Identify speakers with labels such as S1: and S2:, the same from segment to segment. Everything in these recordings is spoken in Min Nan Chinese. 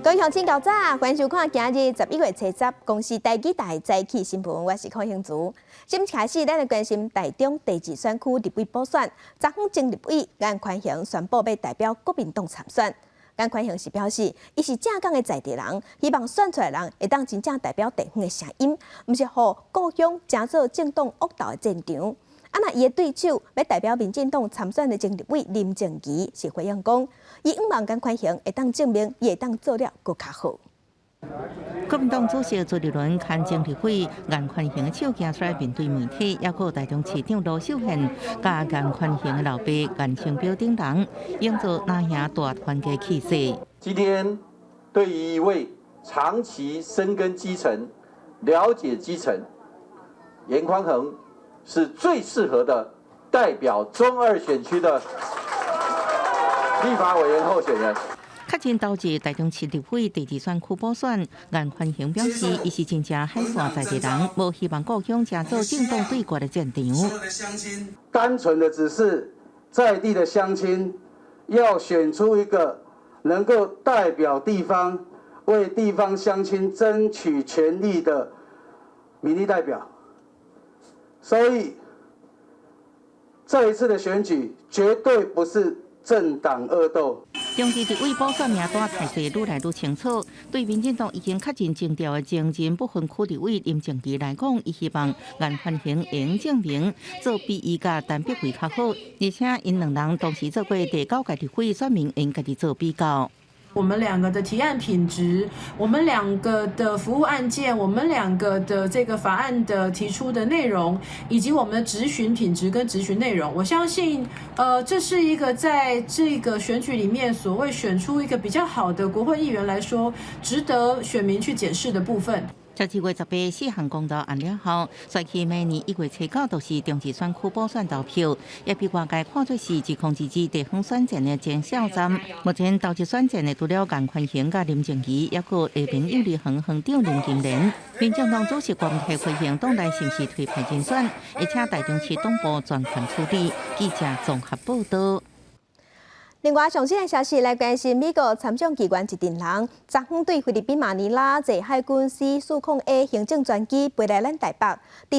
S1: 各位鄉親較早，歡迎收看今日11月初十公視台語台早起新聞，我是柯興竹。先開始，咱來關心台中第二選區立委補選，昨昏前立委顏寬恆宣布欲代表國民黨參選。顏寬恆是表示，伊是正港的在地人，希望選出來的人會當真正代表地方的聲音，毋是予故鄉成做政黨惡鬥的戰場。啊，若伊的對手欲代表民進黨參選的前立委林靜儀是回應講，伊向望顏寬恆會當證明伊會當做了閣較好。
S2: 國民黨主席朱立倫牽前立委顏寬恆的手行出來面對媒體，抑閣有台中市長盧秀燕、佮顏寬恆的老爸顏清標等人，營造阿兄大團結氣勢。
S3: 今天對於一位長期深耕基層、了解基層，顏寬恆是最適合的代表中二選區的立法委員候選人。
S2: 確認導致台中市立委第二選區補選，顏寬恆表示，伊是真正海線在地人，無希望故鄉成做政黨對決的戰場。
S4: 單純的只是在地的鄉親，要選出一個能夠代表地方、為地方鄉親爭取權利的民意代表。所以，這一次的選舉絕對不是政黨惡鬥。
S2: 中二立委補選名單態勢愈來愈清楚，對民進黨已經確認徵調的前任不分區立委林靜儀來講，伊希望顏寬恆會證明做比伊佮陳碧惠較好，而且𪜶兩人同時做過第九屆立委，選民會家己做比較。
S5: 我們兩個的提案品質，我們兩個的服務案件，我們兩個的這個法案的提出的內容，以及我們的質詢品質跟質詢內容，我相信，這是一個在這個選舉裡面所謂選出一個比較好的國會議員來說，值得選民去檢視的部分。
S2: 12月18四項公投完了後，選期明年1月初9就是中二選區補選投票，也被外界看作是2022地方選戰的前哨站。目前投入選戰的除了顏寬恆佮林靜儀，抑閣下邊幼兒園園長林金蓮。民進黨主席郭台回應黨內是毋是推派人選，而且台中市黨部全權處理。記者綜合報道。
S1: 另外，上新的消息來關心美國參眾議員一陣人，昨昏對菲律賓馬尼拉坐海軍 C-40A 行政專機飛來咱台北，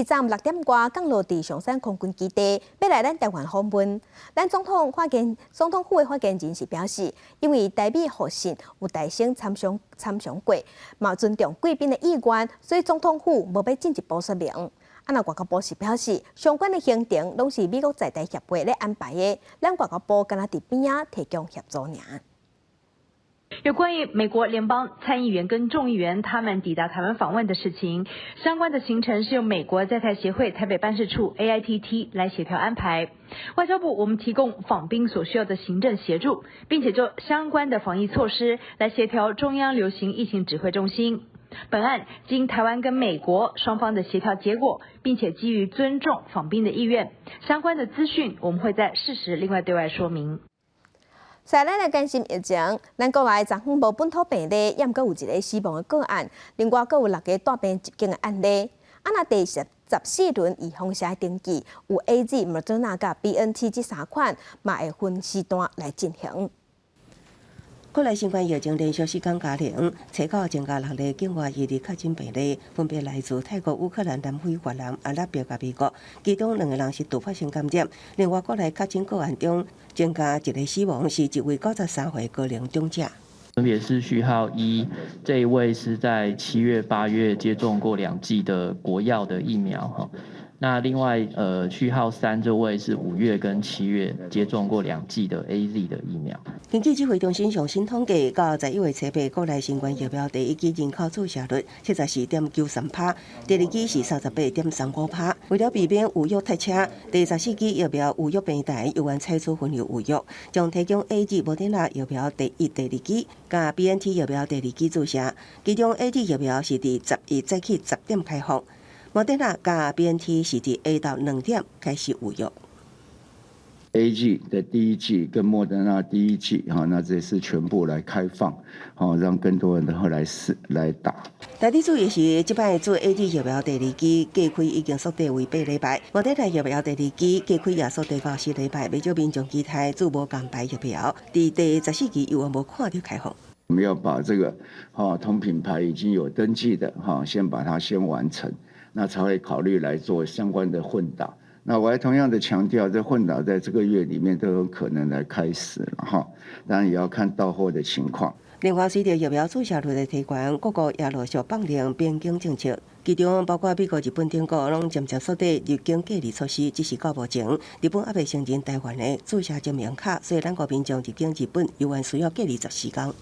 S1: 佇昨昏6點外降落佇松山空軍基地，欲來咱台灣訪問。咱總統府的發言人是表示，因為台美互信有台生參詳過，嘛尊重貴賓的意願，所以總統府無欲進一步說明。啊，若外交部是表示，相關的行程攏是美國在台協會咧安排的，咱外交部干焦佇邊仔提供協助爾。
S6: 有關於美國聯邦參議員跟眾議員他們抵達台灣訪問的事情，相關的行程是由美國在台協會台北辦事處 AITT 來協調安排。外交部我們提供訪賓所需要的行政協助，並且就相關的防疫措施來協調中央流行疫情指揮中心。本案經台灣跟美國雙方的協調結果，並且基於尊重訪賓的意願，相關的資訊我們會在適時另外對外說明。
S1: 再來來關心疫情，咱國內昨昏無本土病例，也毋過有一个死亡的個案，另外閣有六个帶病入境的案例。啊，若第14輪預防射登記，有 AZ、莫德納佮 BNT 這三款，嘛會分時段來進行。
S7: 國內新冠疫情連續四天加零，初九增加六例境外移入確診病例，分別來自泰國、烏克蘭、南非、越南、阿拉伯佮美國，其中兩個人是突發性感染。另外，國內確診個案中增加一个死亡，是一位93歲高齡長者。
S8: 分別是序號一，這一位是在7月、8月接種過兩劑的國藥的疫苗哈。那另外，序號三這位是5月跟7月接種過兩劑的 AZ 的疫苗。
S7: 根據指揮中心上新統計，到11月初八，國內新冠疫苗第一劑人口注射率74.93%，第二劑是38.35%。為了避免預約塞車，第14劑疫苗預約平台猶原採取分流預約，將提供 AZ、莫德納疫苗第一、第二劑，佮 BNT 疫苗第二劑注射。其中 AZ 疫苗是佇11早起10點開放。莫德納佮 BNT 是佇下晝2點開始預約。
S9: AZ 的第一劑跟莫德納第一劑，哈，那這次全部來開放，好，讓更多人都來試來打。
S7: 特別注意是，這擺注 AZ 疫苗第二劑隔開已經縮短為8禮拜，莫德納疫苗第二劑隔開也縮短到4禮拜，袂少民眾期待注無仝牌疫苗，佇第十四期猶原無看著開放。
S9: 我們要把這個哈同品牌已經有登記的哈，先把它先完成，那才會考慮來做相關的混打。那我還同樣的強調，這混打在這個月裡面都有可能來開始了哈，當然也要看到貨的情況。
S7: 另外，隨著疫苗注射率的提懸，各國也陸續放寬邊境政策，其中包括美國、日本等國攏漸漸縮短入境隔離措施。只是到目前，日本猶未承認台灣的注射證明卡，所以咱國民眾入境日本猶原需要隔離14天。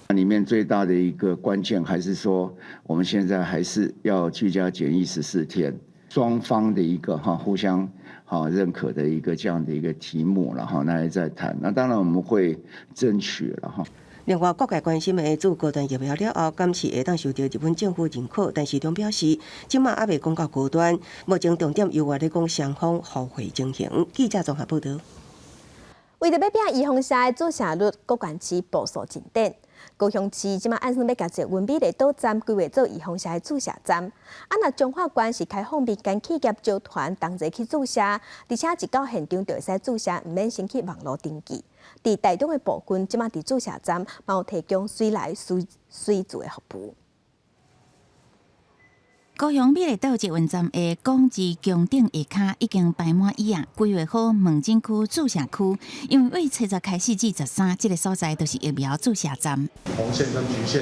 S9: 裡面最大的一個關鍵還是說，我們現在還是要居家檢疫14天，雙方的一個哈互相哈認可的一個這樣的一個題目，然後那還在談。那當然我們會爭取了哈。
S7: 另外，各界關心的注高端疫苗了後，敢是會當受著日本政府認可？但是中表示，這馬猶未講到高端，目前重點猶原咧講雙方互惠情形。記者綜合報導。
S1: 為著欲拚預防射的注射率，各縣市步數進展。高雄市這馬按算欲共捷運美麗島站規劃做預防射的注射站。啊，若彰化縣是開放民間企業招團同齊去注射，而且一到現場就會使注射，毋免先去網路登記。佇台中的部分，這馬佇注射站嘛有提供隨來隨隨注的服務。
S2: 高雄美麗島捷運站的廣治宮頂下跤已經擺滿椅仔，規劃好門診區、注射區，因為對七十開始至13，這個所在都是疫苗注射站。
S10: 紅線跟橘線，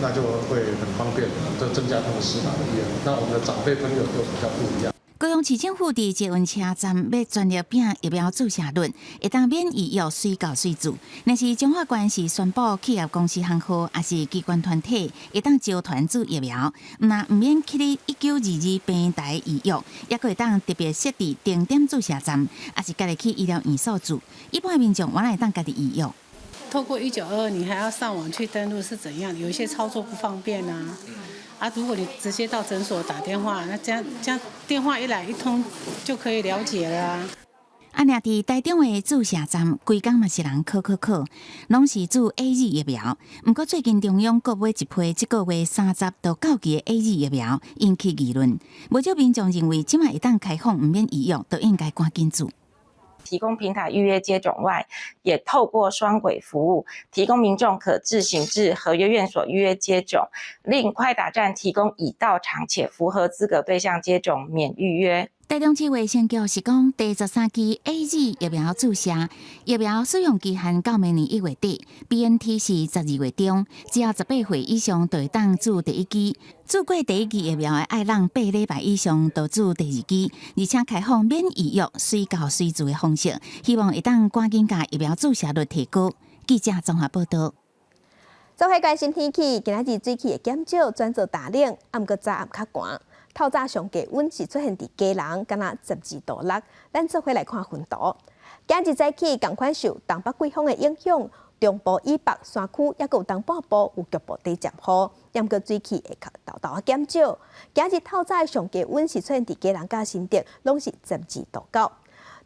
S10: 那就會很方便，就增加他們施打的意願。那我們的長輩朋友就比較不一樣。
S2: 高雄市政府佇捷運車站欲全力拚疫苗注射率，會當免預約隨到隨注。若是彰化縣是宣布企業公司行號，抑是機關團體，會當招團注疫苗，毋但毋免去1922平台預約，抑閣會當特別設置定點注射站，抑是家己去醫療院所注。一般民眾嘛會當家己預約。
S11: 透過1922，你還要上網去登錄是怎樣？有一些操作不方便啊。啊，如果你直接到診所打電話，那這樣電話一來一通就可以了解了啊。
S2: 啊，若佇台中的注射站，規工嘛是人靠靠靠，攏是注 AZ 疫苗。毋過最近中央閣買一批，這個月30就到期的 AZ 疫苗，引起議論。無少民眾認為，這馬會當開放，毋免預約，就應該趕緊注。
S12: 提供平台預約接種外，也透過雙軌服務，提供民眾可自行至合約院所預約接種，另快打站提供已到場且符合資格對象接種免預約。
S2: 台中市衛生局是講，第13劑 AZ 疫苗注射疫苗使用期限到明年1月底，BNT 是12月中，只要18歲以上就會當注第一劑，注過第一劑疫苗的愛滿8禮拜以上就注第二劑，而且開放免預約、隨到隨注的方式，希望會當趕緊共疫苗注射率提高。記者綜合報導。
S1: 做伙關心天氣，今仔日水汽會減少，轉做大冷，啊，毋過早暗較寒。透早上低溫是出現佇基隆，敢若12度6。咱做伙來看雲圖。今日早起，仝款受東北季風的影響，中部以北山區抑閣有東半部有局部短暫雨，毋過水汽會較沓沓減少。今日透早上低溫是出現佇基隆佮新竹，攏是12度9。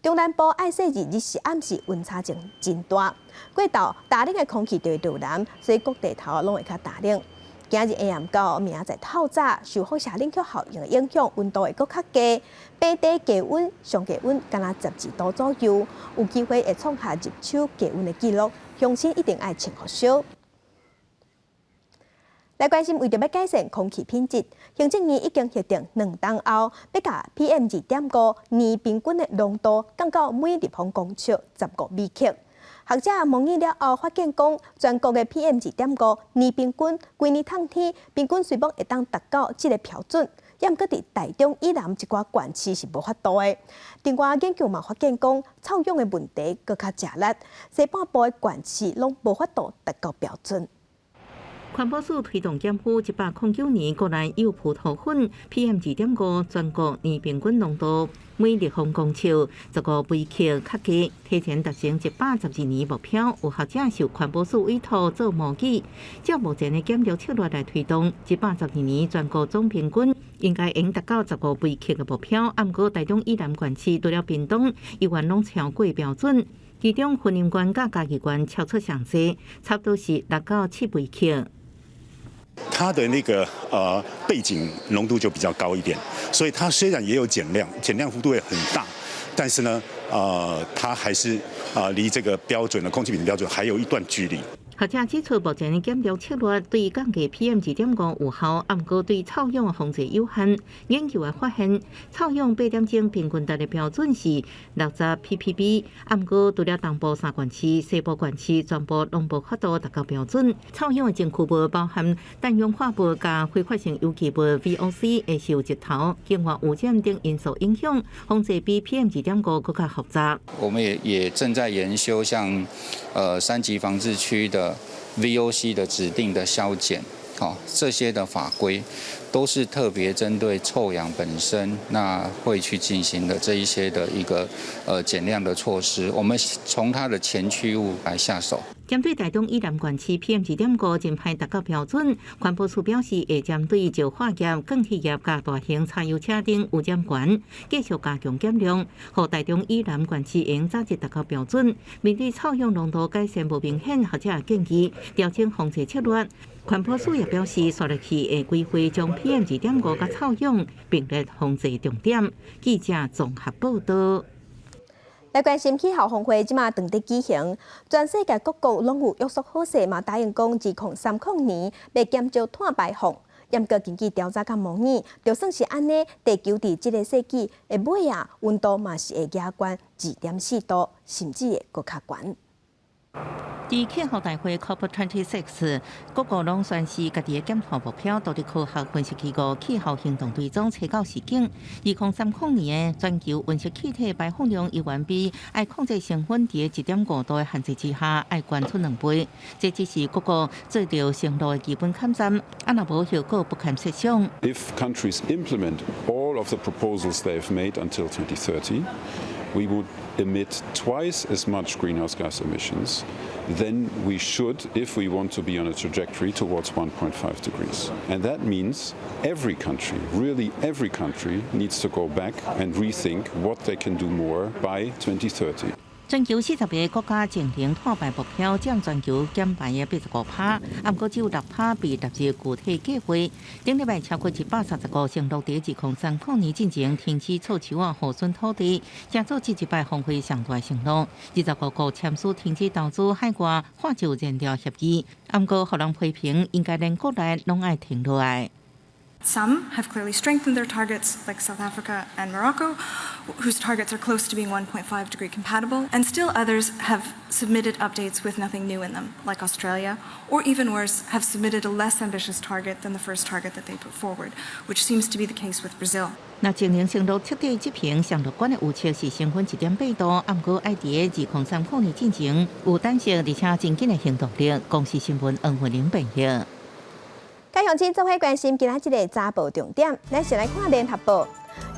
S1: 中南部愛說日日時暗時溫差真真大，過晝大冷的空氣就會落南，所以各地頭攏會較大冷。今日下暗到明仔載透早，受輻射冷卻效應的影響，溫度會閣較低，平地低溫上低溫敢若12度左右，有機會會創下入秋低溫的紀錄。鄉親一定愛穿予少。來關心，為著欲改善空氣品質，行政院已經核定2冬後，欲共 PM 2.5年平均的濃度降到每立方公尺15微克。學者模擬了後，發現講，全國的 PM 2.5年平均，規年冬天平均雖罔會當達到這个標準，抑毋過佇台中以南一寡縣市是無法度的。另外研究嘛發現講，臭氧的問題閣較食力，西半部的縣市攏無法度達到標準。
S2: 環保署推動減負，109年國內幼葡萄粉 PM 2.5全國年平均濃度每立方公尺15微克較低，提前達成112年目標。有學者受環保署委託做模擬，照目前的減量策略來推動，112年全國總平均應該會達到十五微克的目標。毋過台中以南縣市除了屏東，猶原攏超過標準，其中雲林縣佮嘉義縣超出上濟，差不多是6到7微克。
S13: 它的那個背景濃度就比較高一點，所以它雖然也有減量，減量幅度也很大，但是呢，它還是啊離這個標準的空氣品質標準還有一段距離。
S2: 學者指出，目前的減量策略對降低 PM 2.5有效，毋過對臭氧的防治有限。研究也發現，臭氧八點鐘平均值的標準是60 ppb，毋過除了東部三縣市、西部縣市全部攏無法度達到標準。臭氧的前驅物包含氮氧化物佮揮發性有機物 VOC 會受日頭、境外污染等因素影響，防治比 PM 2.5閣較複雜。
S14: 我們也正在研修，像三級防治區的 VOC 的指定的削減，好，這些的法規都是特別針對臭氧本身，那會去進行的這一些的一個減量的措施。我們從它的前驅物來下手。
S2: 針對台中以南縣市 PM 2.5真歹達到標準，環保署表示會針對石化業、鋼鐵業佮大型柴油車等污染源，繼續加強減量，予台中以南縣市會早日達到標準。面對臭氧濃度改善無明顯，學者建議調整防治策略。環保署也表示，紲落去會規劃將 PM 2.5佮臭氧並列防治重點。記者綜合報道。
S1: 來關心氣候峰會，這馬正佇舉行，全世界各國攏有約束好勢嘛，答應講2030年欲減少碳排放。毋過根據調查佮模擬，就算是按呢，地球佇這個世紀的尾仔，溫度嘛是會加懸2.4度，甚至會閣較懸。
S2: 佇氣候大會 COP26，各國攏宣示家己的減碳目標，獨立科學分析機構氣候行動追蹤初到時景，2030年的全球溫室氣體排放量猶原比愛控制升溫佇1.5度的限制之下，愛懸出2倍。這只是各國做著承諾的基本坎站，啊若無後果不堪設想。
S15: If countries implement all of the proposals they have made until 2030, we would emit twice as much greenhouse gas emissions than we should if we want to be on a trajectory towards 1.5 degrees. And that means every country, really every country, needs to go back and rethink what they can do more by 2030.
S2: 全球40個國家淨零碳排目標佔全球減排的85%，毋過只有6%被納入具體計劃。頂禮拜超過130個承諾佇2030年進前停止採樹仔耗損土地，成做這一擺峰會上大承諾。25國簽署停止投資海外化石燃料協議，毋過予人批評應該連國內攏愛停落來。
S16: Some have clearly strengthened their targets, like South Africa and Morocco, whose targets are close to being 1.5 degree compatible. And still others have submitted updates with nothing new in them, like Australia, or even worse, have submitted a less ambitious target than the first target that they put forward, which seems to be the case with Brazil.
S2: 若淨零承諾徹底執行，上樂觀的預測是升溫1.8度，毋過愛佇2030年進前有彈性，而且真緊的行動力。公視新聞黃慧玲編譯。
S1: 各鄉親做伙關心今仔這個早報重點，咱先來看聯合報，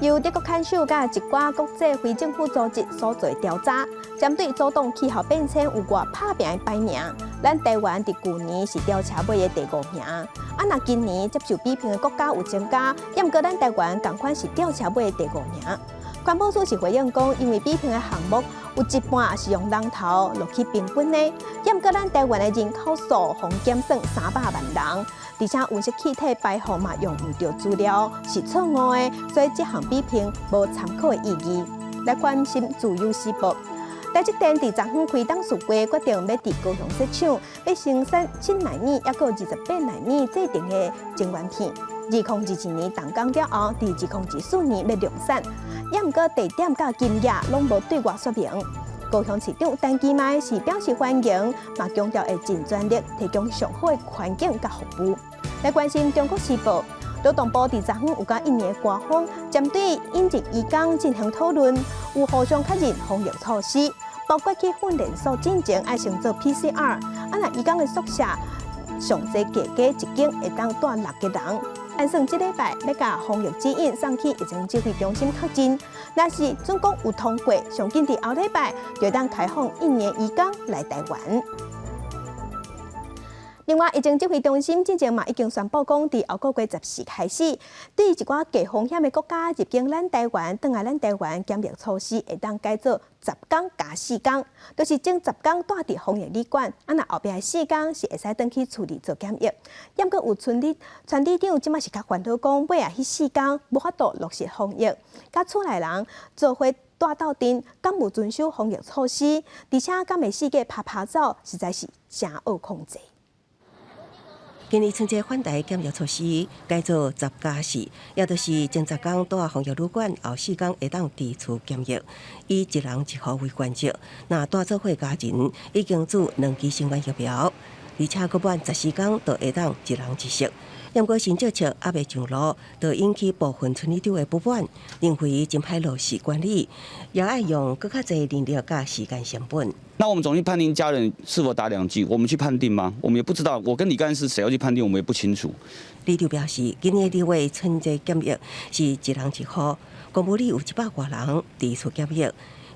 S1: 由德國看守佮一寡國際非政府組織所做調查，針對阻擋氣候變遷有偌拍拚的排名，咱台灣佇舊年是吊車尾的第五名。啊，若今年接受比評的國家有增加，毋過咱台灣仝款是吊車尾的第五名。環保署是回應講，因為比評的項目有一半也是用人頭落去平均的，毋過咱台灣的人口數予減算300萬人，而且溫室氣體排放嘛用毋著資料是錯誤的，所以這項比評無參考的意義。來關心自由時報，台積電佇昨昏開董事會決定欲佇高雄設廠，欲生產7納米抑閣28納米製程的晶圓片。2022年動工了後，佇2024年欲量產。也毋過地點佮金額攏無對外說明。高雄市長陳其邁是表示歡迎，嘛強調會盡全力提供上好的環境佮服務。來關心中國時報，勞動部佇昨昏有佮印尼官方針對引入移工進行討論，有互相確認防疫措施，包括去訓練所進前愛先做 PCR，啊若移工的宿舍上濟加加一間會當蹛六個人。按算這禮拜欲共防疫指引送去疫情指揮中心確認，若是準講有通過，上緊佇後禮拜就會當開放印尼移工來台灣。另外，疫情指揮中心進前嘛已經宣布講，佇後個月14開始，對一寡低風險的國家入境咱台灣，轉來咱台灣檢疫措施會當改做10工加4工，就是前10工蹛佇防疫旅館，啊若後壁的4工是會使轉去厝裡做檢疫。毋過有村里村里長這馬是較煩惱講，尾仔彼4工無法度落實防疫，佮厝內人做伙蹛鬥陣，敢有遵守防疫措施？而且敢會四界趴趴走，實在是誠惡控制。
S7: 今年春節返台檢疫措施改做10+4，也就是前10工蹛防疫旅館，後4工會當佇厝檢疫，以一人一戶為原則。若蹛做伙家人已經注兩劑新冠疫苗，而且閣滿14工，就會當一人一室。毋過新政策猶未上路，就引起部分村里長的不滿，認為真歹落實管理，也愛用閣較濟人力佮時間成本。
S17: 那我們總去判定家人是否打兩劑，我們去判定嗎？我們也不知道。我跟李幹事誰要去判定，我們也不清楚。
S7: 里長表示，今年二月春節檢疫是一人一戶，公埔里有100外人佇厝檢疫，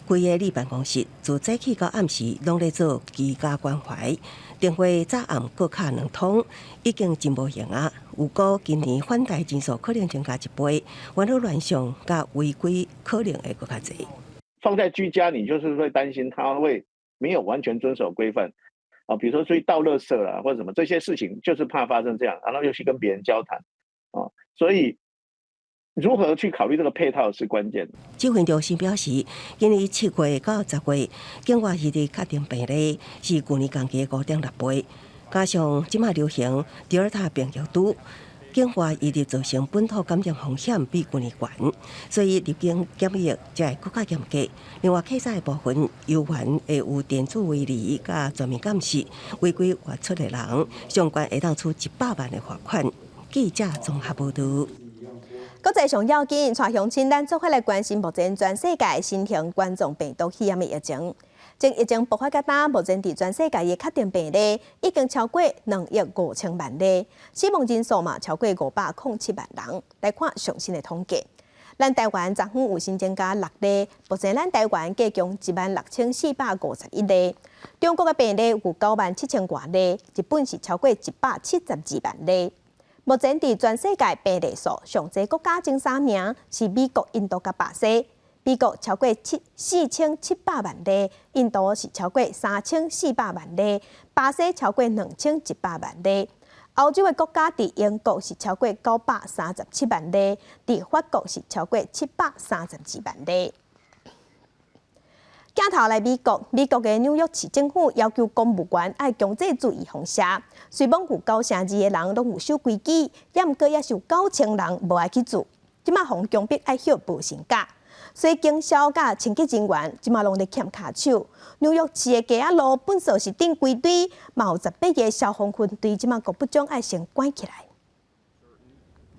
S7: 規个里辦公室自早起到暗時攏咧做居家關懷，電話早暗閣敲兩通，已經真無閒啊。預估今年返台人數可能增加一倍，玩樂亂象佮違規可能會閣較濟。
S18: 放在居家，你就是會擔心他會沒有完全遵守規範啊，比如說出去倒垃圾啦，或者什麼這些事情，就是怕發生這樣，然後又去跟別人交談啊，所以如何去考慮這個配套是關鍵。
S7: 指揮中心表示，今年7月到10月，境外移入確診病例是舊年同期5.6倍，加上這馬流行德爾塔變異株，境外移入造成本土感染風險比舊年懸，所以入境檢疫才會閣較嚴格。另外，客載的部分猶原會有電子圍籬佮全面監視，違規外出的人，上懸會當處100萬的罰款。記者綜合報導。
S1: 國際上要緊，帶鄉親咱做伙來關心目前全世界新型冠狀病毒肺炎的疫情。從疫情爆發到今，目前佇全世界的確診病例已經超過2億5千萬例，死亡人數嘛超過507萬人。來看上新的統計，咱台灣昨昏有新增加六例，目前咱台灣計共16,451例。中國的病例有9萬7千外例，日本是超過172萬例。目前佇全世界病例數上濟國家前三名是美國、印度佮巴西。美國超過4700萬例，印度是超過3400萬例，巴西超過2100萬例。歐洲的國家佇英國是超過937萬例，佇法國是超過732萬例。鏡頭來美國，美國的紐約市政府要求公務員愛強制注預防射，雖罔有92%的人攏有守規矩，猶毋過也是有9,000人無愛去注，這馬予強迫愛歇無薪假。所以警消佮清潔人員這馬攏咧欠跤手。紐約市的街仔路糞埽是頂規堆，嘛有18個消防分隊，這馬閣不將愛先關起來。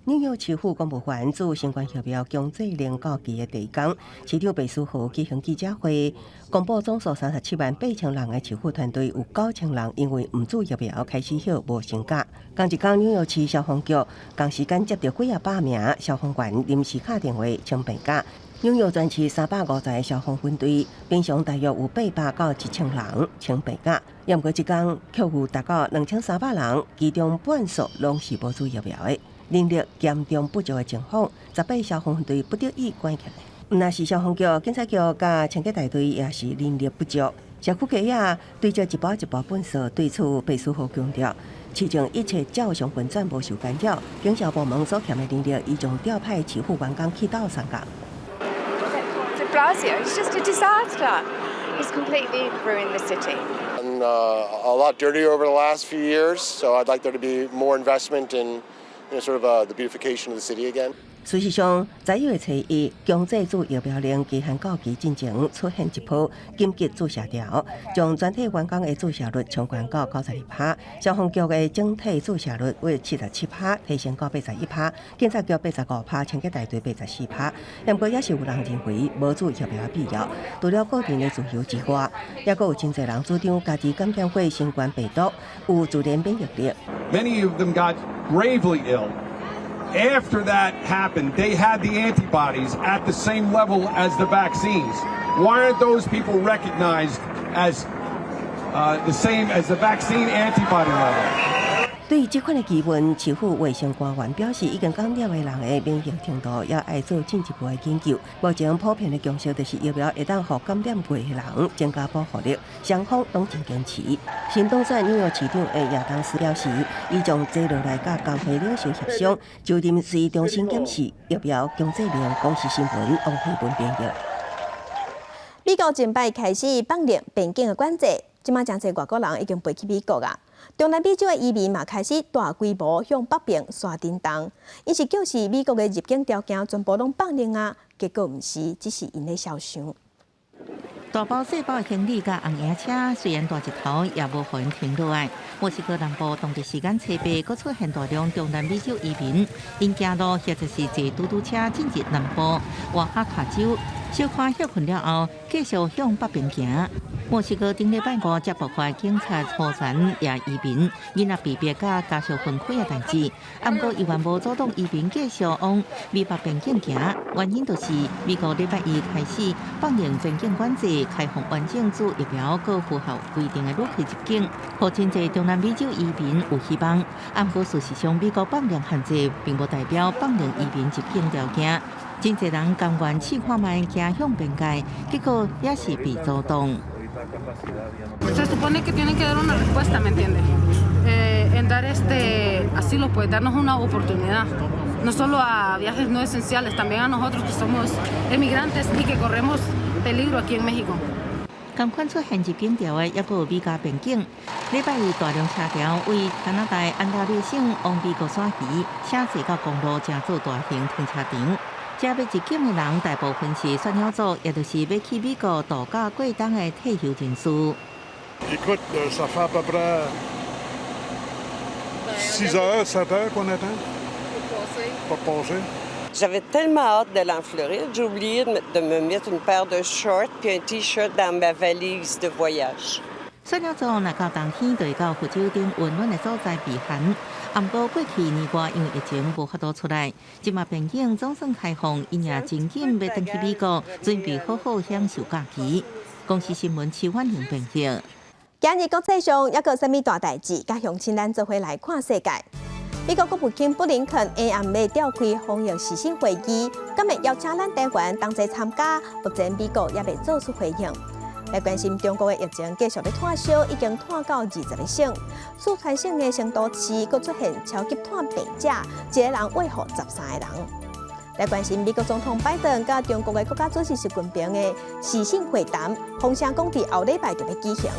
S7: 紐約市府公務員注新冠疫苗強制令到期的第一工，市長白思豪舉行記者會，公布總數37萬8千人的市府團隊有9,000人因為毋注疫苗開始歇無薪假。仝一工紐約市消防局仝時間接著幾仔百名消防員臨時敲電話請病假。紐約全市350個消防分隊，平常大約有800到1000人請病假。毋過這工卻有達到2300人，其中半數攏是無注疫苗的。人力嚴重不足的情況，18消防分隊不得已關起來。毋但是消防局、警察局佮清潔大隊也是人力不足。社區街仔堆積一包一包糞埽，對此白思豪強調，市政一切照常運轉，無受干擾。警消部門所欠的人力，已經調派市府員工去鬥相共。
S19: De Blasio, it's just a disaster. He's completely ruined the city.
S20: And a lot dirtier over the last few years, so I'd like there to be more investment in sort of the beautification of the city again.
S7: 事實上，11月初一，強制注疫苗令期限到期進前出現一波緊急注射潮，將全體員工的注射率衝懸到92%，消防局的整體注射率為77%，提升到81%，警察局85%，清潔大隊84%。不過也是有人認為無注疫苗必要，除了個人的自由之外，也閣有真濟人主張家己感染過新冠病毒，有自然免疫力。
S21: Many of them got gravely ill. After that happened, they had the antibodies at the same level as the vaccines. Why aren't those people recognized as the same as the vaccine antibody level?
S7: 對於這款的疑問，市府衛生官員表示，已經感染的人的免疫程度也愛做進一步的研究。目前普遍的共識就是疫苗會當予感染過的人增加保護力，雙方攏真堅持。新當選紐約市長的亞當斯表示，伊將坐落來佮工會領袖協商，就臨時重新檢視疫苗強制令。公視新聞王慧文編譯。
S1: 美國前擺開始放寬邊境的管制，這馬誠濟外國人已經飛去美國啊。中南美洲的移民嘛開始大規模向北邊徙振動，𪜶是叫是美國的入境條件全部攏放寬啊，結果毋是，只是𪜶咧痟想。
S2: 大包細包的行李佮紅營車，雖然大一頭，也無予𪜶停落來。墨西哥南部當地時間初八，閣出現大量中南美洲移民，𪜶行路或者是坐嘟嘟車進入南部瓦哈卡州，小可歇睏了後，繼續向北邊行。墨西哥頂禮拜五才爆發警察破產掠移民，囡仔被逼佮家屬分開的代誌。毋過猶原無阻擋移民繼續往美墨邊境行，原因就是美國禮拜一開始放寬邊境管制，開放完整注疫苗閣符合規定的旅客入境，予真濟中南美洲移民有希望。毋過事實上，美國放寬限制並無代表放寬移民入境條件。真濟人甘願試看覓行向邊界，結果也是被阻擋。
S3: Se supone que tienen que dar una respuesta, ¿me entiendes? En dar este asilo, pues darnos una oportunidad, no solo a viajes no esenciales, también a nosotros que somos emigrantes y que corremos peligro aquí en México.
S2: 仝款出現入境潮的，猶閣有美加邊境。禮拜二大量車條為加拿大安大略省往美國徙移，車濟到公路成做大型停車場。遮欲入境的人，大部分是選鳥族，也就是欲去美國度假過冬的退休人士。
S22: Écoute, ça fait à peu près 6 heures, 7 heures qu'on attend. Pour passer.
S23: J'avais tellement hâte d'aller en Floride, j'ai oublié de me mettre une paire de shorts puis un T-shirt dans ma valise de voyage.
S2: 選鳥族若到冬天就會到佛州頂溫暖的所在避寒。毋過過去年外因為疫情無法度出來，這馬邊境總算開放，𪜶也真緊欲轉去美國，準備好好享受假期。公視新聞徐婉玲編譯。
S1: 今日國際上猶閣有啥物大代誌？佮鄉親咱做伙來看世界。美國國務卿布林肯下暗欲召開防疫視訊會議，敢會邀請咱台灣同齊參加？目前美國猶未做出回應。來關心中國的疫情繼續咧湠燒，已經湠到20個省。四川省的成都市閣出現超級湠病者，一个人餵予13個人。來關心美國總統拜登佮中國的國家主席習近平的視訊會談，風聲講佇後禮拜就欲舉行。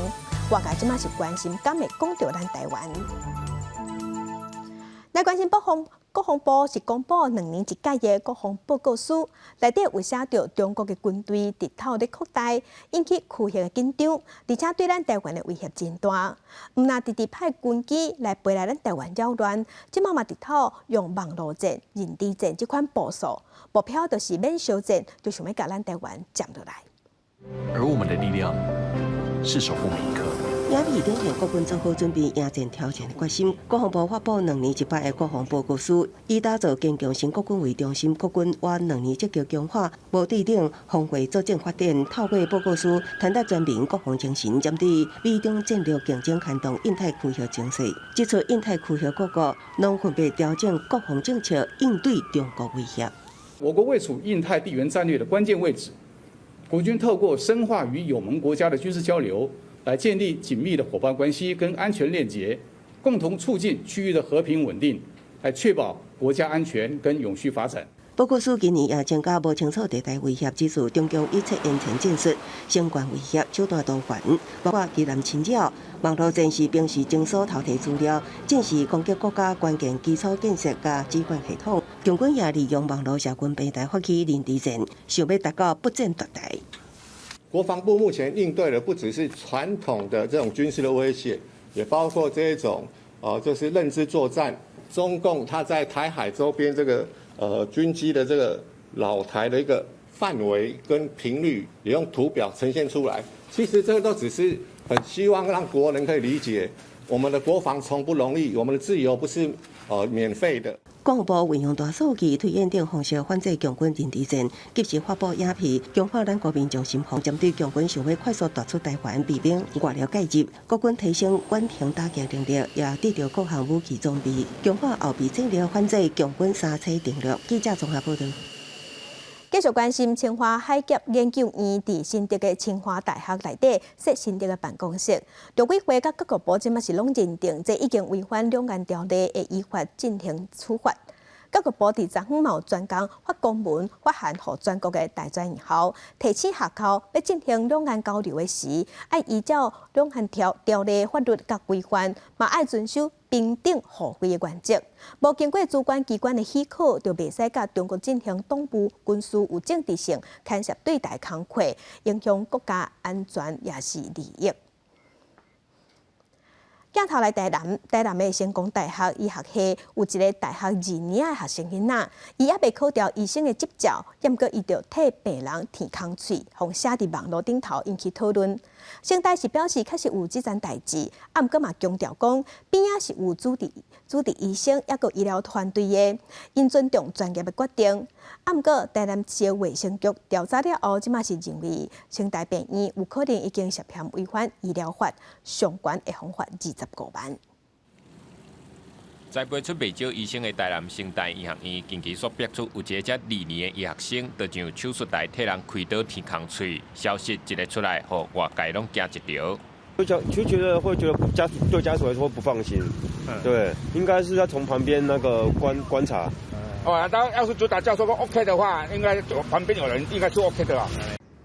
S1: 外界這馬是關心敢會講著咱台灣。來關心國防國防部是公布2年一屆的國防報告書，內底有寫著中國的軍隊直透咧擴大，引起區域的緊張，而且對咱台灣的威脅真大。毋但直直派軍機來飛來咱台灣擾亂，這馬嘛直透用網路戰、認知戰這款步數，目標就是免相戰，就想欲共咱台灣佔落來。
S24: 而我們的力量是守護每一刻。
S7: 影片展現國軍做好準備迎戰挑戰的決心。國防部發布兩年一擺的國防報告書，以打造堅強新國軍為中心，國軍倚兩年積極強化無對等防衛作戰發展。透過報告書傳達全民國防精神，針對美中戰略競爭牽動印太區域情勢，指出印太區域各國攏分別調整國防政策，應對中國威脅。
S25: 我國位處印太地緣戰略的關鍵位置，國軍透過深化與友盟國家的軍事交流，來建立緊密的夥伴關係跟安全鏈結，共同促進區域的和平穩定，來確保國家安全跟永續發展。
S7: 報告書今年也增加無清楚地帶威脅，指出中共一切言前戰術、相關威脅手段多元，包括機艦侵擾、網路戰士兵士偵搜偷提資料、戰時攻擊國家關鍵基礎建設佮指揮系統。共軍也利用網路社群平台發起認知戰，想欲達到不戰奪台。
S26: 國防部目前應對的不只是傳統的這種軍事的威脅，也包括這一種，就是認知作戰。中共他在台海周邊這個軍機的這個擾台的一個範圍跟頻率，也用圖表呈現出來。其實這個都只是很希望讓國人可以理解，我們的國防從不容易，我們的自由不是免費的。
S7: 國防部運用大數據推演等方式反制共軍認知戰，及時發布影片，強化咱國民眾心防。針對共軍想欲快速奪取台灣，避免外力介入，國軍提升遠程打擊能力，也得著各項武器裝備，強化後備戰力，反制共軍三棲登陸。記者綜合報導。
S1: 繼續關心清華海峽研究院佇新竹的清華大學內底設新竹的辦公室，陸委會佮國防部這馬是攏認定這已經違反兩岸條例，會依法進行處罰。教育部佇昨昏嘛有專工發公文發函予全國的大專院校，提醒學校欲進行兩岸交流的時，愛依照兩岸條例法律佮規範，嘛愛遵守平等互惠的原則。無經過主管機關的許可，就袂使佮中國進行黨部軍事有政治性牽涉對台工課，影響國家安全抑是利益。鏡頭來台南，台南的成功大學醫學系有一个大學二年的學生囡仔，伊猶未考著醫生的執照，毋過伊就替病人甜空喙，予寫佇網路頂頭引起討論。成大是表示確實有這層代誌，啊，毋過嘛強調講，邊仔是有主治醫生，抑閣醫療團隊的，𪜶尊重專業的決定。啊，毋過台南市衛生局調查了後，這馬是認為成大病院有可能已經涉嫌違反醫療法，上懸會予罰25萬。
S4: 栽培出袂少醫生的台南成大醫學院，近期煞爆出有一个才二年的醫學生，就上手術台替人開刀甜空喙，消息一个出來，予外界攏驚一趒。
S5: 就覺得會覺得家屬對家屬來說不放心，對，應該是要從旁邊那個觀察。
S6: 哦，當要是主導教授說 OK 的話，應該旁邊有人應該是 OK 的啦。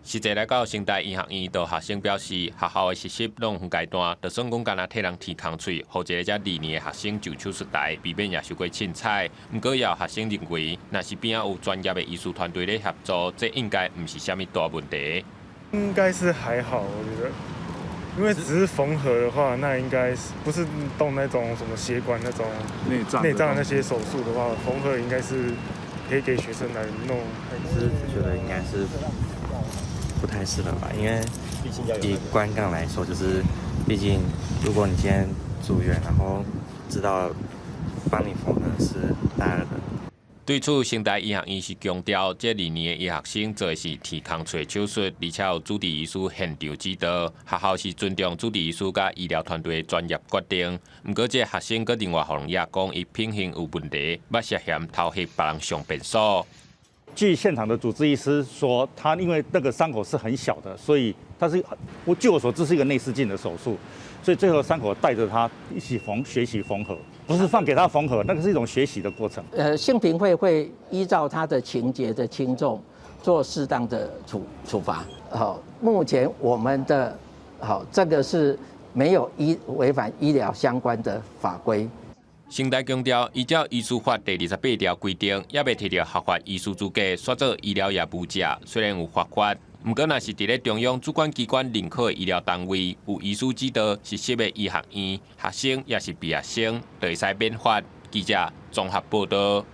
S4: 實際來到成大醫學院，就學生表示，學校的實習攏分階段，就算講干焦替人甜空喙，予一个才二年的學生上手術台，避免也受過凊彩。毋過也有學生認為，若是邊仔有專業的醫師團隊咧協助，這應該毋是啥物大問題。
S8: 應該是還好，我覺得，因為只是縫合的話，那應該是不是動那種什麼血管那種
S9: 內臟
S8: 內臟那些手術的話，縫合應該是可以給學生來弄。
S10: 是覺得應該是不太適合吧，因為以觀感來說，就是畢竟如果你今天住院，然後知道幫你縫合是大二的。
S4: 對此，成大醫學院是強調，這二年的醫學生做的是甜空喙手術，而且有主治醫師現場指導，學校是尊重主治醫師佮醫療團隊的專業決定。毋過，這個學生閣另外予人也講，伊品行有問題，捌涉嫌偷翕別人上便所。
S27: 據現場的主治醫師說，他因為那個傷口是很小的，所以他是我據我所知是一個內視鏡的手術，所以最後傷口帶着他一起縫學習縫合，不是放給他縫合，那個是一種學習的過程。
S28: 性平會會依照他的情節的輕重做適當的處罰。好，目前我們的好這個是沒有違反醫療相關的法規。
S4: 成大強調，依照醫師法第28條規定，猶未提著合法醫師資格，煞做醫療業務者，雖然有罰款，毋過若是佇咧中央主管機關認可的醫療單位，有醫師指導實習的醫學院學生，抑是畢業生，就會使免罰。記者綜合報導。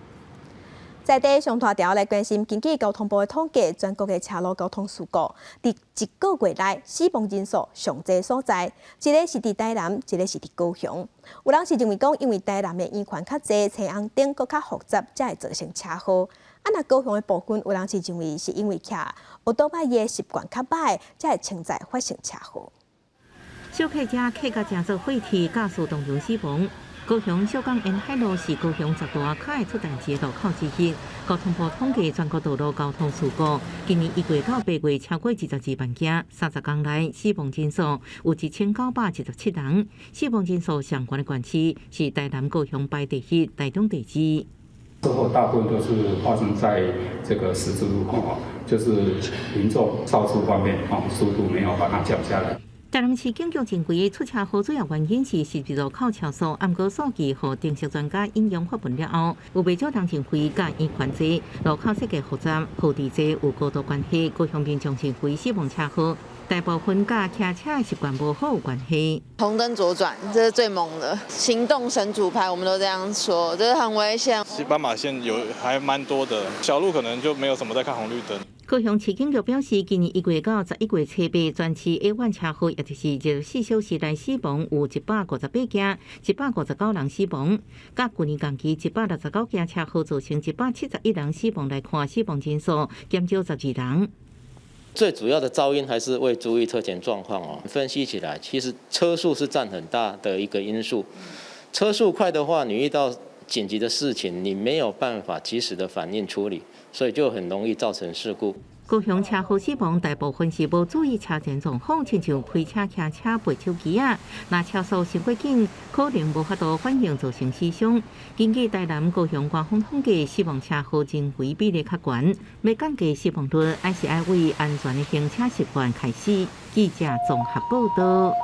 S1: 在地上大條來關心，根據交通部的統計，全國的車路交通事故，佇一個月內死亡人數上濟所在，一个是佇台南，一个是佇高雄。有人是認為講，因為台南的圓環較濟，青紅燈閣較複雜，才會造成車禍。啊，若高雄的部分，有人是認為是因為騎歐多拜的習慣較䆀，才會潛在發生車禍。
S2: 小客車客甲誠做火鐵，駕駛當場死亡。高雄小港沿海路是高雄十大較會出代誌的路口之一。交通部統計全國道路交通事故，今年一月到8月超過22萬件，30工內死亡人數有1917人，死亡人數上懸的縣市是台南、高雄排第一，台中第二。
S25: 車禍大部分都是發生在這個十字路口，就是民眾肇事方面，速度沒有把它降下來。
S2: 台南市警局認為出車禍主要原因是十字路口車速，毋過數據予定性專家引用發文了後，有袂少人認為佮圓環濟路口設計複雜、號誌濟有高度關係。高雄民眾認為死亡車禍大部分佮騎車的習慣無好有關係。
S29: 紅燈左轉，這是最猛的行動神主牌，我們都這樣說，這是很危險。
S30: 其實斑馬線有還蠻多的，小路可能就沒有什麼在看紅綠燈。
S2: 高雄市警局表示，今年1月到11月初八，全市下晚車禍，也就是24小時內死亡有158件，159人死亡。佮舊年同期169件車禍造成171人死亡來看，死亡人數減少12人。
S31: 最主要的肇因還是未注意車前狀況哦。分析起來，其實車速是佔很大的一個因素。車速快的話，你遇到緊急的事情，你沒有辦法及時的反應處理，所以就很容易造成事故。
S2: 高高雄車禍死亡大部分是無注意車前狀況，親像開車、騎車、背手機仔，若車速傷過緊，可能無法度反應造成死傷。根據台南、高雄官方統計，死亡車禍人為比例較懸，欲降低死亡率，還是愛為安全的行車習慣開始。記者綜合報道。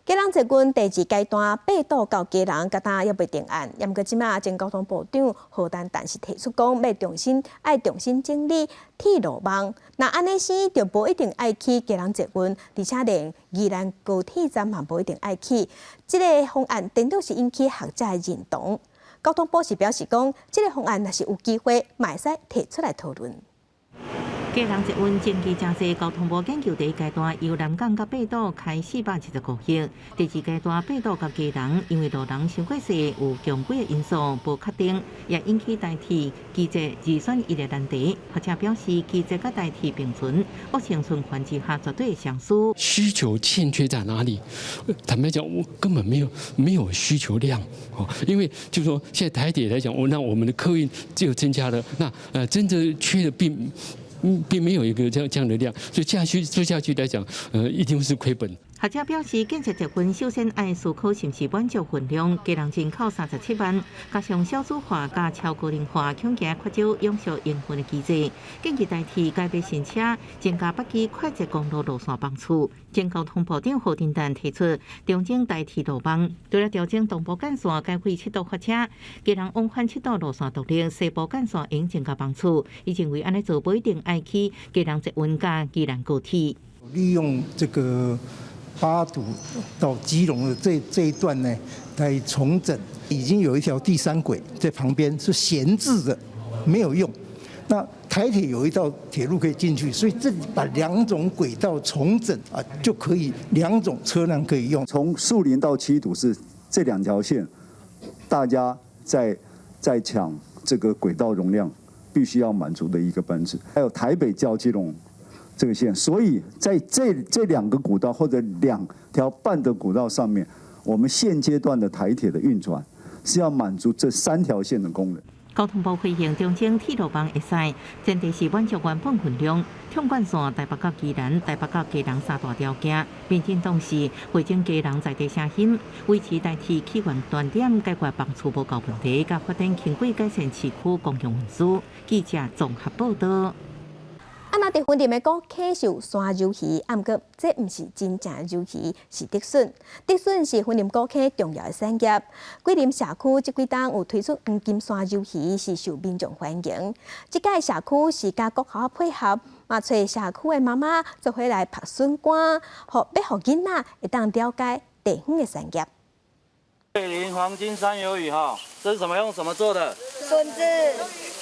S1: 基隆捷運第二階段八堵到基隆，佮今猶未定案。毋過這馬前交通部長何丹丹是提出講，欲重新愛重新整理鐵路網。若按呢生就無一定愛起基隆捷運，而且連宜蘭高鐵站嘛無一定愛起。這个方案顛倒是引起學者的認同。交通部是表示講，這个方案若是有機會，嘛會使提出來討論。
S2: 基隆捷運前期誠濟，交通部研究第一階段由南港到八堵開425億，第二階段八堵到基隆，因為路人傷過濟，有強軌的因素無確定，也引起台鐵機捷二選一的難題。學者表示，機捷佮台鐵並存，惡性循環之下絕對會雙輸。
S9: 需求欠缺在哪裡？坦白講，我根本沒有需求量哦，因為就是說，現在台鐵來講，我那我們的客運就增加了，那真正缺的並沒有一個這樣的量，所以下去做下去來講，一定是虧本。
S2: 學者表示，建設捷運首先愛思考是毋是滿足運量，基隆人口37萬，加上少子化佮超高齡化，恐驚缺少永續營運的機制。建議台鐵改買新車，增加北基快捷公路路線班次。前交通部長何丁丹提出調整台鐵路網，除了調整東部幹線改為七度發車，基隆往返七堵路線獨立，西部幹線應增加班次。伊認為按呢做無一定愛起基隆捷運佮宜蘭高鐵。
S11: 利用這個八堵到基隆的這一段呢，來重整，已經有一條第三軌在旁邊是閒置的，沒有用。那台鐵有一道鐵路可以進去，所以這把兩種軌道重整啊，就可以兩種車輛可以用。
S12: 從樹林到七堵是這兩條線，大家在搶這個軌道容量，必須要滿足的一個班次。還有台北到基隆這個線，所以在這兩個古道或者2條半的古道上面，我們現階段的台鐵的運轉是要滿足這三條線的功能。
S2: 交通部回應調整鐵路網會使，前提是滿足原本分量。縱貫線台北到宜蘭、台北到基隆三大條件。民進黨是匯整基隆在地聲音，維持台鐵起源端點，解決班次無夠問題，佮發展輕軌改善市區公共運輸。記者綜合報道。
S1: 啊，若佇雲林的古坑是有山魷魚，啊，毋過這毋是真正的魷魚，是竹筍。竹筍是雲林古坑重要的產業。桂林社區這幾冬有推出黃金山魷魚，是受民眾歡迎。這屆社區是佮國校配合，嘛揣社區的媽媽做伙來曝筍乾，予欲予囡仔會當了解地方的產業。
S13: 桂林黃金山魷魚哈，這是什麼用什麼做的？
S14: 筍子。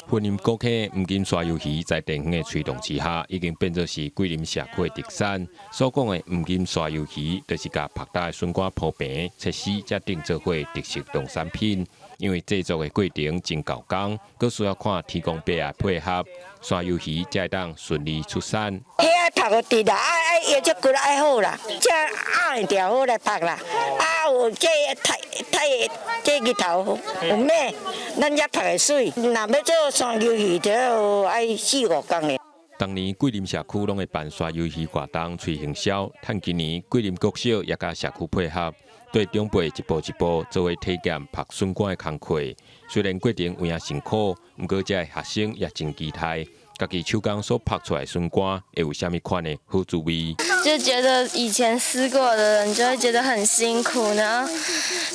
S4: 雲林古坑黃金沙魷魚在地方的推動之下，已經變做是桂林社區的特產。所講的黃金沙魷魚，就是共曝焦的筍乾鋪平、切絲，才定做伙特色農產品。因為製作的過程真猴工，閣需要看天公伯的配合，沙魷魚才會當順利出產。
S14: 遐愛曝予直啦，愛愛腰這骨愛好啦，這壓會牢好來曝啦。啊有這太太這日頭有咩？咱遮曝會媠。若欲做山魷魚，就要愛四五工的。
S4: 逐年桂林社區攏會辦沙魷魚活動，催行銷。趁今年桂林國小也佮社區配合，對長輩一步一步做伙體驗曝筍乾的工課。雖然過程有影辛苦，毋過遮的學生也真期待，家己手工所曝出來筍乾會有啥物款的好滋味。
S15: 就覺得以前試過的人就會覺得很辛苦，然後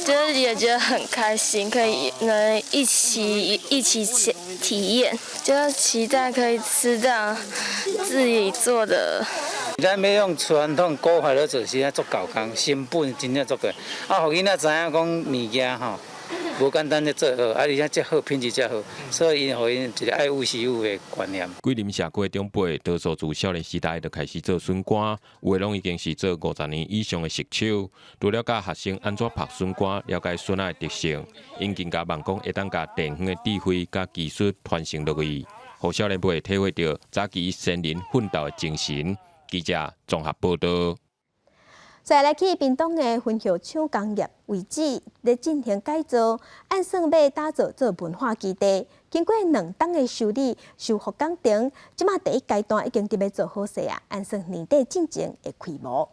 S15: 就是也覺得很開心，可以能一起體驗，就期待可以吃到自己做的。
S13: 咱欲用傳統古法咧做，是啊足猴工，成本真正足高。啊，予囡仔知影講物件吼，無簡單咧做好，啊，而且這好品質才好，所以𪜶予𪜶一個愛有惜有的觀念。
S4: 桂林社區的長輩多數自少年時代就開始做筍乾，有的攏已經是做50年以上的熟手。除了教學生按怎曝筍乾，了解筍仔的特性，𪜶更加望講會當共地方的智慧佮技術傳承落去，予少年輩體會著早期先人奮鬥的精神。記者綜合報道。
S1: 再來去屏東的焚玉廠工業遺址咧進行改造，按算欲打造做文化基地。經過2冬的修理修復工程，這馬第一階段已經佇咧做好勢啊！按算年底進前會開幕。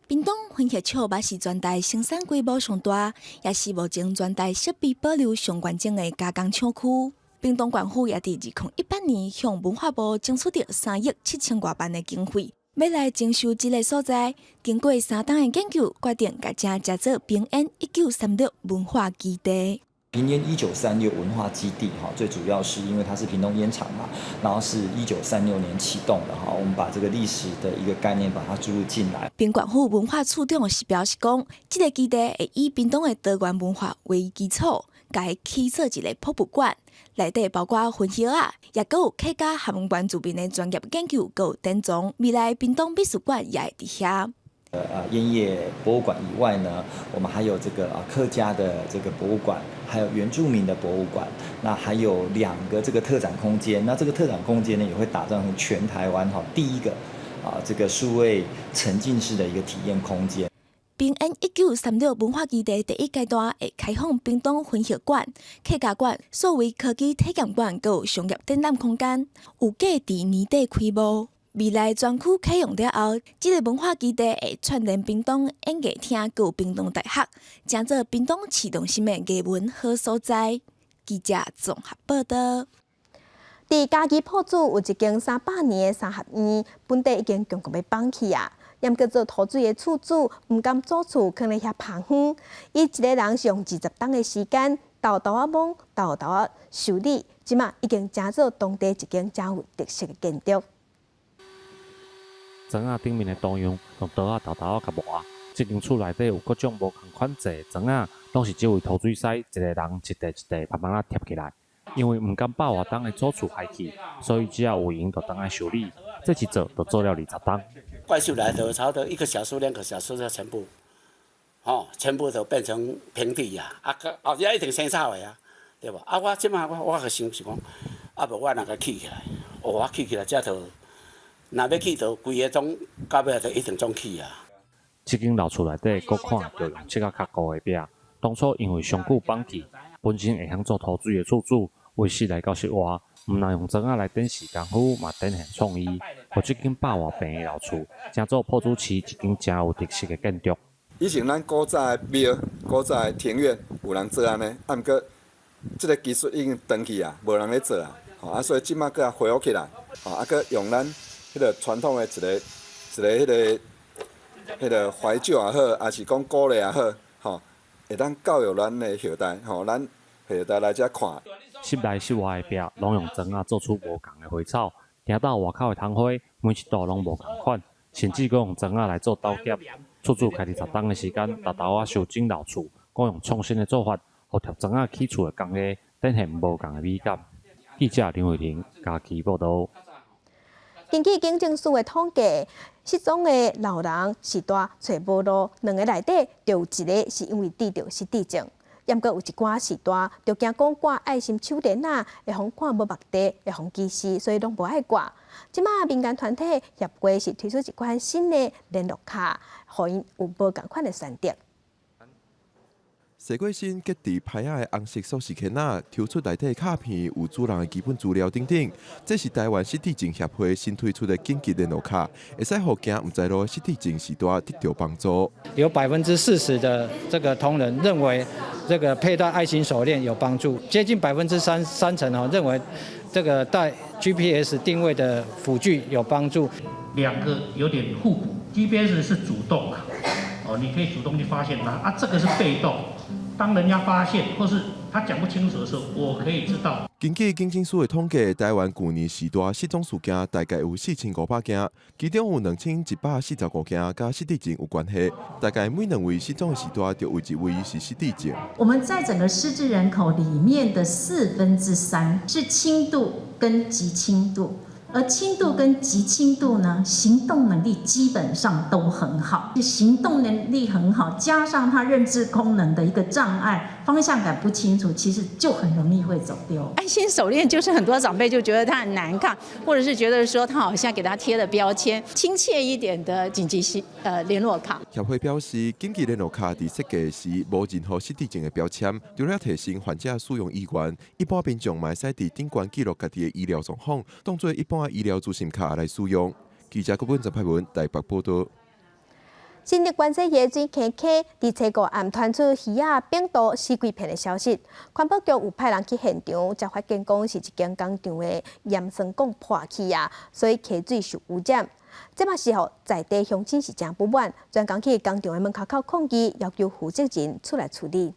S3: 屏東焚玉廠嘛是全台生產規模上大，也是目前全台設備保留上完整的加工廠區。屏東縣府也佇2018年向文化部爭取著3億7千外萬的經費，欲來整修這个所在。經過3冬的研究，決定共這成做屏煙1936文化基地。
S16: 屏煙1936文化基地，哈，最主要是因為它是屏東菸廠嘛，然後是1936年啟動的，哈，我們把這個歷史的一個概念把它注入進來。
S3: 屏縣府文化處長是表示講，這个基地會以屏東的多元文化為基礎，共起做一个博物館，內底包括焚葉仔，也閣有客家和原住民的專業研究，閣有典藏。未來屏東美術館也會佇遐。
S16: 菸業博物館以外呢，我們還有這個啊客家的這個博物館，還有原住民的博物館，那還有兩個這個特展空間。那這個特展空間呢，也會打造成全台灣哈第一個啊這個數位沉浸式的一個體驗空間。
S3: 屏煙1936文化基地第一階段會開放屏東焚玉館、客家館、數位科技體驗館，閣有商業展覽空間，預計佇年底開幕。未來專區啟用了後，這个文化基地會串聯屏東演藝廳，閣有屏東大學，成做屏東市中心的藝文好所在。記者綜合報道。
S1: 佇嘉義朴子有一間300年的三合院，本底已經強強欲放棄啊。毋過做塗水的厝主毋甘祖厝囥咧遐芳昏，伊一个人是用20冬的時間，沓沓仔摸，沓沓仔修理，這馬已經成做當地一間誠有特色的建築。
S17: 磚仔頂面的圖樣，用刀仔沓沓仔共磨。這間厝內底有各種無仝款做的磚仔，攏是這位塗水師一個人一塊一塊慢慢仔疊起來。因為毋甘100外冬的祖厝害去，所以只要有閒就轉來修理。這一做就做了20冬。
S18: 怪獸來的差不多一個小時、2個小時就全部，哦，全部都變成平地呀！啊，後日一定生草的啊，對無？啊，我這馬我個想是講，啊，無我若共起起來，哦，我起起來，這就若欲起，就規个總到尾就一定總起啊。
S17: 這間老厝內底，閣看著用漆仔較高的壁。當初因為上久放棄，本身會曉做塗水的厝主，為室內到室外，毋但用磚仔來展示功夫，嘛展現創意，予這間100外坪的老厝，成做朴子市一間誠有特色的建築。
S19: 以前咱古早的廟、古早的庭院有人做按呢，啊，毋過這个技術已經斷去啊，無人咧做啊，吼啊，所以這馬閣恢復起來，吼啊，閣用咱彼个傳統的一个一个彼个彼个懷舊也好，抑是講鼓勵也好，吼，會當教育咱的後代，吼，咱後代來遮看。
S17: 室內室外的壁攏用磚仔做出無仝的花草，聽到外口的窗花，每一道攏無仝款，甚至閣用磚仔來做斗夾。厝主開20冬的時間，沓沓仔修整老厝，閣用創新的做法，予疊磚仔起厝的工藝展現無仝的美感。記者林慧婷嘉義報導。
S1: 根據警政署的統計，失聰的老人序大揣無路，兩个內底就有一个是因為得著失智症。毋過有一寡序大，就驚講掛愛心手鏈仔，會予看無目地，會予歧視，所以攏無愛掛。這馬民間團體協會是推出一款新的聯絡卡，予𪜶有無仝款的選擇。
S20: 洗過身結佇牌仔的紅色鎖匙圈仔，抽出內底卡片有主人的基本資料等等。這是台灣失智症協會新推出的緊急聯絡卡，會使予行毋知路的失智症序大得著幫助。
S21: 有40%的這個同仁認為這個佩戴愛心手鏈有幫助，接近三成哦認為這個戴 GPS 定位的輔具有幫助。
S22: 兩個有點互補，GPS 是主動啊，哦，你可以主動去發現它，啊，這個是被動。當人家發現或是他講不清楚的時候，我可以知道。
S20: 根據警政署的統計，台灣舊年序大失蹤事件大概有4500件，其中有2145件佮失智症有關係。大概每兩位失蹤的序大，就有一位是失智症。
S23: 我們在整個失智人口裡面的3/4是輕度跟極輕度。而輕度跟極輕度呢，行動能力基本上都很好，行動能力很好，加上他認知功能的一個障礙，方向感不清楚，其實就很容易會走丟。
S5: 愛心手鏈就是很多長輩就覺得它很難看，或者是覺得說它好像給他貼了標籤，親切一點的緊急系聯絡卡。
S20: 協會表示，緊急聯絡卡佇設計時無任何失智症的標籤，除了提升患者使用意願，一般民眾嘛會使佇頂懸記錄家己的醫療狀況，當做一般的醫療資訊卡來使用。記者郭本陳派文台北報道。
S1: 新竹關西的水坑溪，佇初五暗傳出魚仔病毒死幾片的消息，環保局有派人去現場，才發現講是一間工廠的鹽酸管破去啊，所以溪水受污染。這嘛時候在地鄉親是誠不滿，專工去工廠的門口口抗議，要求負責人出來處理。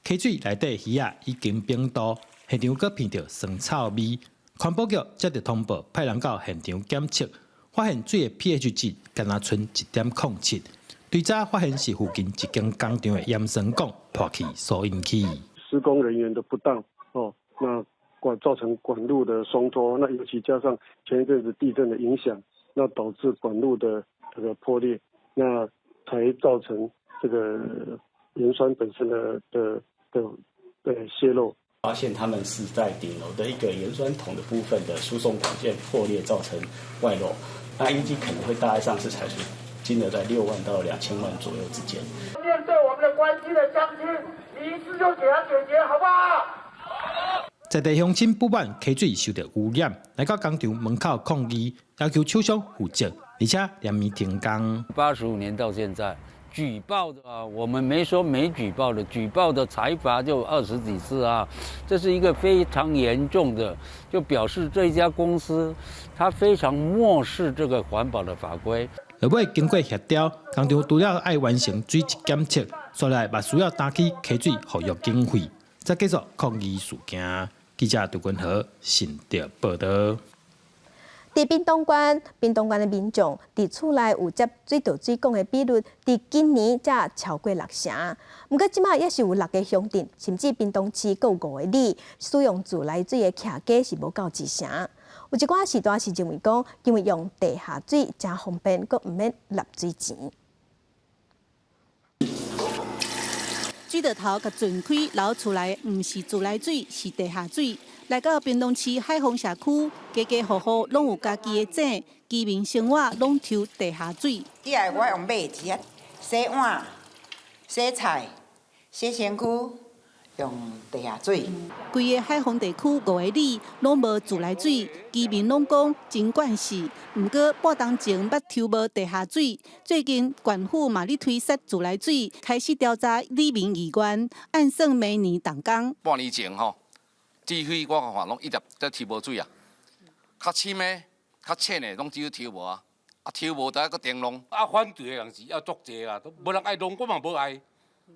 S6: 溪水內底魚仔已經病毒，現場閣聞著酸臭味。環保局接著通報，派人到現場檢測。發現水的 pH 值干焦賰1.07，追查發現是附近一間工廠的鹽酸管破去所引起。
S7: 施工人員的不當哦，那管造成管路的鬆脫，那尤其加上前一陣子地震的影響，那導致管路的這個破裂，那才造成這個鹽酸本身的洩漏。
S8: 發現他們是在頂樓的一個鹽酸桶的部分的輸送管線破裂，造成外漏。那預計可能會大概上次拆除金額在6萬到2000萬左右之間。
S10: 面對我們的關心的鄉親，你一次就給他解決，好不好？
S6: 在地鄉親不滿溪水受著污染，來到工廠門口抗議，要求廠商負責，而且連綿停工。
S24: 85年到現在，舉報的啊，我們沒說沒舉報的，舉報的裁罰就20幾次啊，這是一個非常嚴重的，就表示這家公司它非常漠視這個環保的法規。
S6: 落尾經過協調，工廠除了愛完成水質檢測，煞來嘛需要擔起溪水復育經費，才結束抗議事件。記者杜君和新竹報道。
S1: 佇屏東縣，屏東縣的民眾佇厝內有接水道水管的比率，佇今年才超過六成。毋過這馬猶是有六个鄉鎮，甚至屏東市閣有五个里使用自來水的徛家是無夠一成。有一寡時段是認為講，因為用地下水誠方便，閣毋免納水錢。
S30: 水道頭共鑽開流出來，毋是自來水，是地下水。來到屏東市海豐社區，家家戶戶攏有家己的井，居民生活攏抽地下水。
S31: 這個我用買的，洗碗、洗菜、洗身軀，用地下水。
S30: 規个海豐地區五个里攏無自來水，居民攏講真慣勢。毋過半冬前捌抽無地下水，最近縣府嘛咧推設自來水，開始調查里民意願，按算明年動工。
S25: 半年前吼，水費我看攏一直在抽無水啊，較深的、較淺的攏只有抽無啊，啊抽無就愛閣重弄。
S26: 啊，反對的人是猶足濟啦，無人愛弄，我嘛無愛。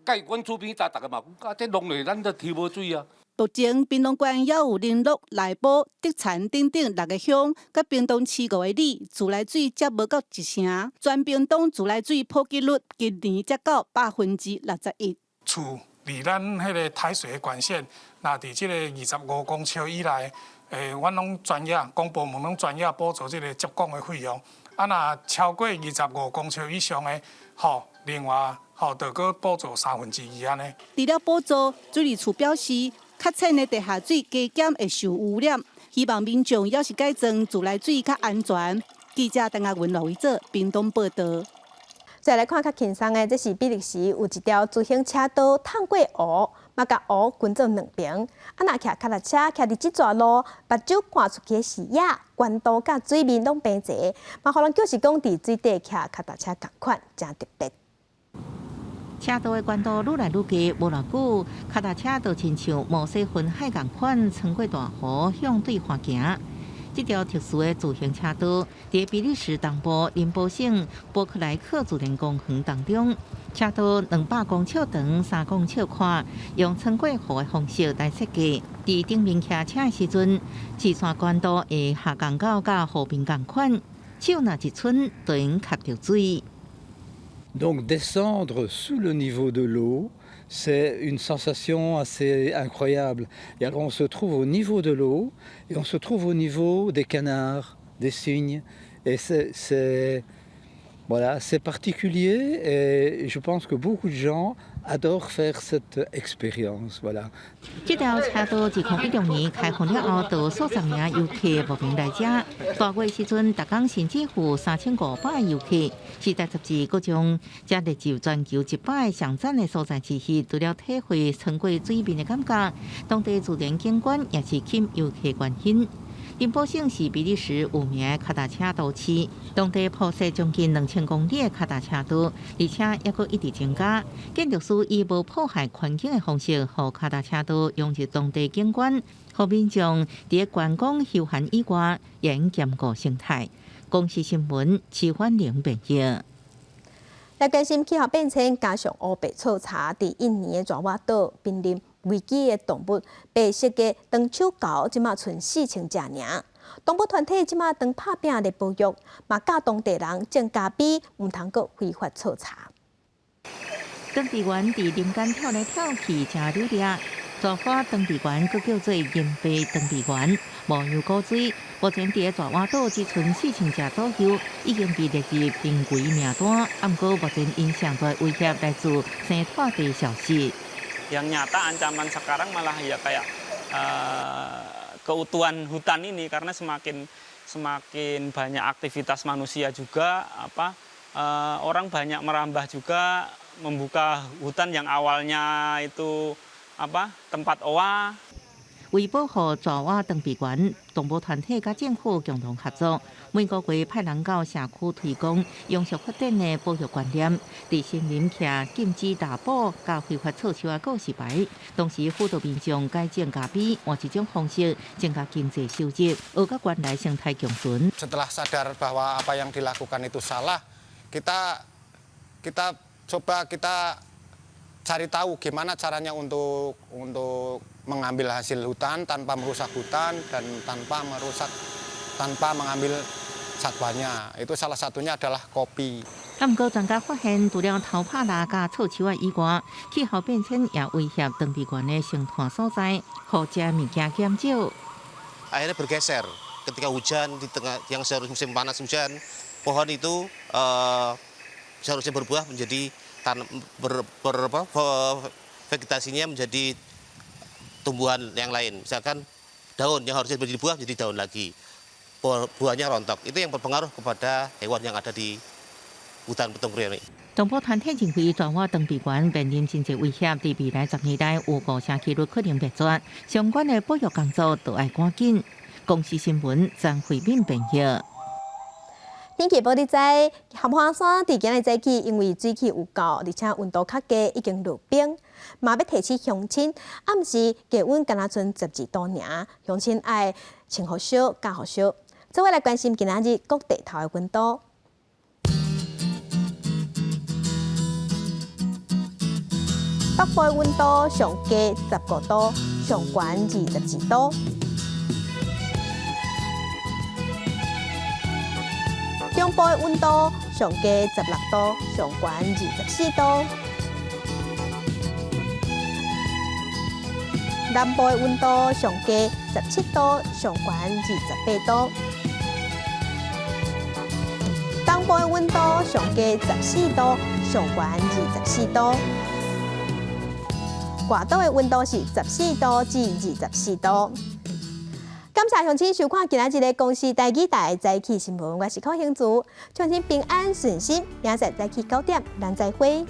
S26: 佮阮厝邊逐逐个嘛，啊，這弄落咱都抽無水啊。
S30: 目前屏東縣猶有麟洛、內埔、竹田等等六个鄉，佮屏東市五个里自來水才無夠一成。全屏東自來水普及率今年才到61%。
S27: 厝離咱彼个台水的管線，若佇這个25公尺以內，阮攏專業公部門攏專業補助這个接管的費用。啊，若超過25公尺以上的，吼，另外吼，就閣補助2/3按呢。
S30: 除了補助，水利處表示，較淺的地下水加減會受污染，希望民眾猶是改裝自來水較安全。記者鄧亞文、羅維哲屏東報道。
S1: 再來看較輕鬆的，這是比利時有一條自行車道淌過湖，嘛共湖分做兩邊。啊，若騎腳踏車騎佇這逝路，目睭看出去的視野、懸度佮水面攏平齊，嘛，予人叫是講佇水底騎腳踏車仝款，誠特別。
S2: 車道的懸度愈來愈低，無偌久，腳踏車就親像毛細雲海仝款，穿過大湖向對岸行。這條特殊的自行車道，佇比利時東部林波省波克萊克自然公園當中，車道200公尺長、3公尺寬，用穿過湖的方式來設計。佇頂面騎車的時陣，視線懸度會下降到佮湖面仝款，手若一伸，就會吸著水。
S28: Donc descendre sous le niveau de l'eau, c'est une sensation assez incroyable. Et alors on se trouve au niveau de l'eau et on se trouve au niveau des canards, des cygnes. Et c'est voilà, c'est particulier et je pense que beaucoup de gens adorent faire cette expérience. Voilà.
S2: 這條車道自2016年開放了後，就數十名遊客慕名來遮。大月時陣，逐工甚至有3500遊客。時代雜誌閣將遮列入全球100个上讚的所在之一。除了體會穿過水面的感覺，當地自然景觀也是吸引遊客關心。林寶省是比利時有名的跤踏車都市，當地鋪設將近2000公里的跤踏車道，而且猶閣一直增加。建築師以無破壞環境的方式，予跤踏車道融入當地景觀，予民眾佇觀光休閒以外，也會兼顧生態。公視新聞，徐婉玲編譯。
S1: 來關心氣候變遷，加上烏白錯柴，佇印尼的爪哇島瀕臨危機的動物，白色的長手猴，這馬賰4000隻爾。動物團體這馬當拍拚咧保育，嘛教當地人種咖啡，毋通閣非法採柴。
S2: 長臂猿佇林間跳來跳去，誠努力。爪哇長臂猿閣叫做銀白長臂猿，模樣古錐。目前佇爪哇島只賰4000隻左右，已經被列入瀕危名單。毋過目前𪜶上大威脅來自生態地消失。
S3: Yang nyata ancaman sekarang malah ya kayak keutuhan hutan ini karena semakin semakin banyak aktivitas manusia juga apa orang banyak merambah juga membuka hutan yang awalnya itu apa tempat owa.
S2: 為保護爪哇長臂猿，動物團體佮政府共同合作，每個月派人到社區推廣永續發展的保育觀念，佇森林徛禁止獵捕佮非法採樹的告示牌，同時輔導民眾改種咖啡，換一種方式增加經濟收入，學佮原來生態共存。
S30: Setelah sadar bahwa apa yang dilakukan itu salah, kita kita coba kita cari tahu gimana caranya untuk untuk mengambil hasil hutan tanpa merusak hutan dan tanpa merusak tanpa mengambil satwanya. Itu salah satunya adalah kopi.
S2: 毋過專家發現，除了偷拍獵佮採樹仔以外，氣候變遷也威脅長臂猿的生態所在，予食物件減少。
S31: Akhirnya bergeser ketika hujan di tengah yang seharusnya musim panas hujan, pohon itu seharusnya berbuah menjadi tan ber, ber, apa, vegetasinya menjadi tumbuhan yang lain. Misalkan daun yang harusnya menjadi buah menjadi daun lagi. Buahnya rontok. Itu yang berpengaruh kepada hewan yang ada di hutan Petung ini.
S2: 動保團體認為，爪哇長臂猿面臨真濟威脅，佇未來10年內有5成幾率可能滅絕，相關的保育工作都愛趕緊。公視新聞張慧敏編譯。
S1: 天氣報你知，合歡山佇今日早起，因為水汽有夠，而且溫度較低，已經落冰。嘛欲提醒鄉親，暗時低溫敢若賰12度爾，鄉親愛穿予少，罩予少。做伙來關心今仔日各地頭的溫度。北部的溫度上低15度，上懸22度。中部的溫度上低16度，上懸24度。南部的溫度上低17度，上懸28度。東部的溫度上低14度，上懸24度。外島的溫度是14度至24度。感謝鄉親收看今仔日的公視台語台早起新聞，我是柯興竹，祝您平安順心，明仔載早起9點，咱再會。